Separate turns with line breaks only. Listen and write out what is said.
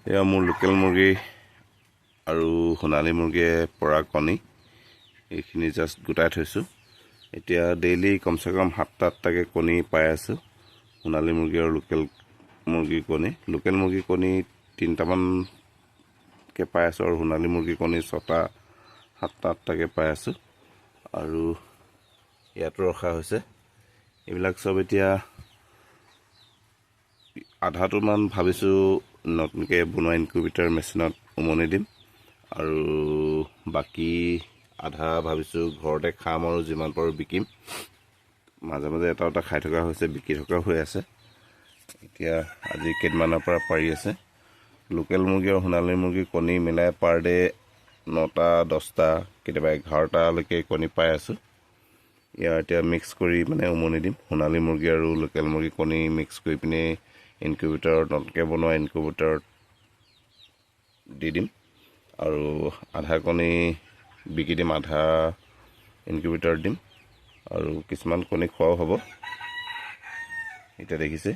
এয়া মোৰ লোকেল মুৰ্গী আৰু সোণালী মুৰ্গীয়ে পৰা কণী। এইখিনি জাষ্ট গোটাই থৈছোঁ। এতিয়া ডেইলি কমচে কম সাতটা আঠটাকৈ কণী পাই আছোঁ, সোণালী মুৰ্গী আৰু লোকেল মুৰ্গীৰ কণী। লোকেল মুৰ্গীৰ কণী তিনিটামানকৈ পাই আছোঁ আৰু সোণালী মুৰ্গীৰ কণী ছটা, সাতটা, আঠটাকৈ পাই আছোঁ। আৰু ইয়াতো ৰখা হৈছে এইবিলাক চব। এতিয়া আধাটোমান ভাবিছোঁ নতুনকৈ বনোৱা ইনকিউবেটাৰ মেচিনত উমনি দিম আৰু বাকী আধা ভাবিছোঁ ঘৰতে খাম আৰু যিমান পাৰোঁ বিকিম। মাজে মাজে এটা এটা খাই থকা হৈছে, বিকি থকা হৈ আছে। এতিয়া আজি কেইদিনমানৰ পৰা পাৰি আছে। লোকেল মুৰ্গী আৰু সোণালী মুৰ্গীৰ কণী মিলাই পাৰ ডে নটা, 10টা, কেতিয়াবা 11টালৈকে কণী পাই আছোঁ। ইয়াৰ এতিয়া মিক্স কৰি মানে উমনি দিম। সোণালী মুৰ্গী আৰু লোকেল মুৰ্গী কণী মিক্স কৰি পিনে ইনকিউবেটাৰত, নতুনকৈ বনোৱা ইনকিউবেটাৰত দি দিম আৰু আধা কণী বিকি দিম, আধা ইনকিউবেটাৰত দিম আৰু কিছুমান কণী খোৱাও হ'ব। এতিয়া দেখিছে।